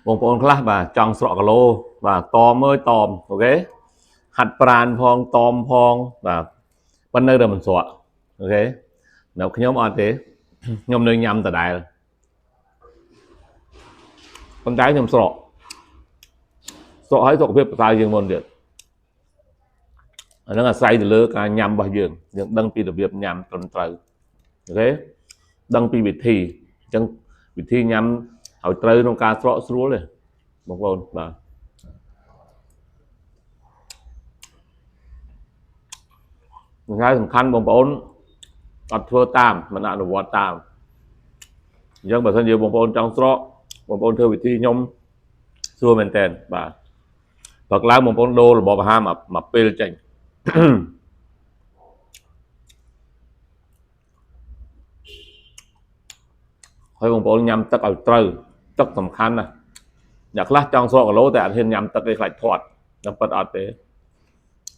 បងប្អូនខ្លះបាទចង់ស្រកគីឡូបាទតមអើយតម OK ហាត់ប្រានផងតមផងបាទប៉ុន្តែនៅតែមិនស្រក OK នៅខ្ញុំអត់ទេខ្ញុំនៅញ៉ាំដដែលប៉ុន្តែខ្ញុំស្រកស្រកឲ្យសុខភាពប្រសើរជាងមុនទៀតអាហ្នឹងអាស្រ័យទៅលើការញ៉ាំរបស់យើងយើងដឹងពីរបៀបញ៉ាំត្រឹមត្រូវ OK ដឹងពីវិធីអញ្ចឹងវិធីញ៉ាំឲ្យត្រូវក្នុងការស្រកស្រួលទេបងប្អូនបាទហើយសំខាន់បងប្អូនអត់ធ្វើតាមមិនអនុវត្តតាមអញ្ចឹងបើសិនជាបងប្អូនចង់ស្រកបងប្អូនធ្វើវិធីខ្ញុំស្រួលមែនតើបាទព្រឹកឡើងបងប្អូនដូររបបអាហារមួយពេលចេញ ហើយបងប្អូនញ៉ាំទឹកឲ្យត្រូវទឹកសំខាន់ណាស់អ្នកខ្លះចង់ស្រកគីឡូតែអត់ហ៊ានញ៉ាំទឹកទេខ្លាចធាត់តែពិតអត់ទេ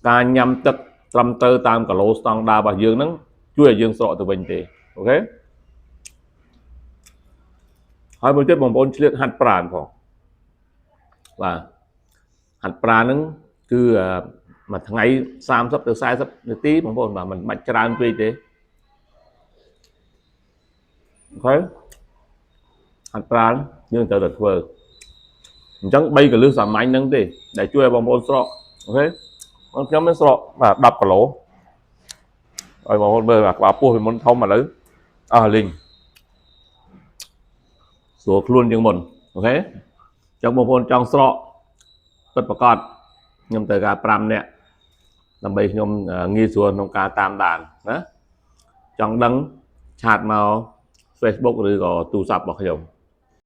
ការញ៉ាំទឹកត្រឹមត្រូវតាមគីឡូស្តង់ដាររបស់យើងហ្នឹងជួយឲ្យយើងស្រកទៅវិញទេ OK ហើយមួយទៀតបងប្អូនឆ្លៀតហាត់ប្រាណផងបាទហាត់ប្រាណហ្នឹងគឺមួយថ្ងៃ30ទៅ40នាទីបងប្អូនបាទមិនបាច់ច្រើនពេកទេ OK ហាត់ប្រាណយើងត្រូវតែធ្វើអញ្ចឹង3កលឹះសាមញ្ញហ្នឹងទេដែលជួយឲ្យបងប្អូនស្រក OK ខ្ញុំមានស្រកបាទ10គីឡូឲ្យបងប្អូនមើលបាទក្បាលពោះពីមុនធំឥឡូវអស់លីងស្រួលខ្លួនជាងមុន OK អញ្ចឹងបងប្អូនចង់ស្រកពិតប្រាកដខ្ញុំត្រូវការ5នាក់ដើម្បីខ្ញុំងាយស្រួលក្នុងការតាមដានណាចង់ដឹង chat មក Facebook ឬក៏ទូរស័ព្ទរបស់ខ្ញុំ។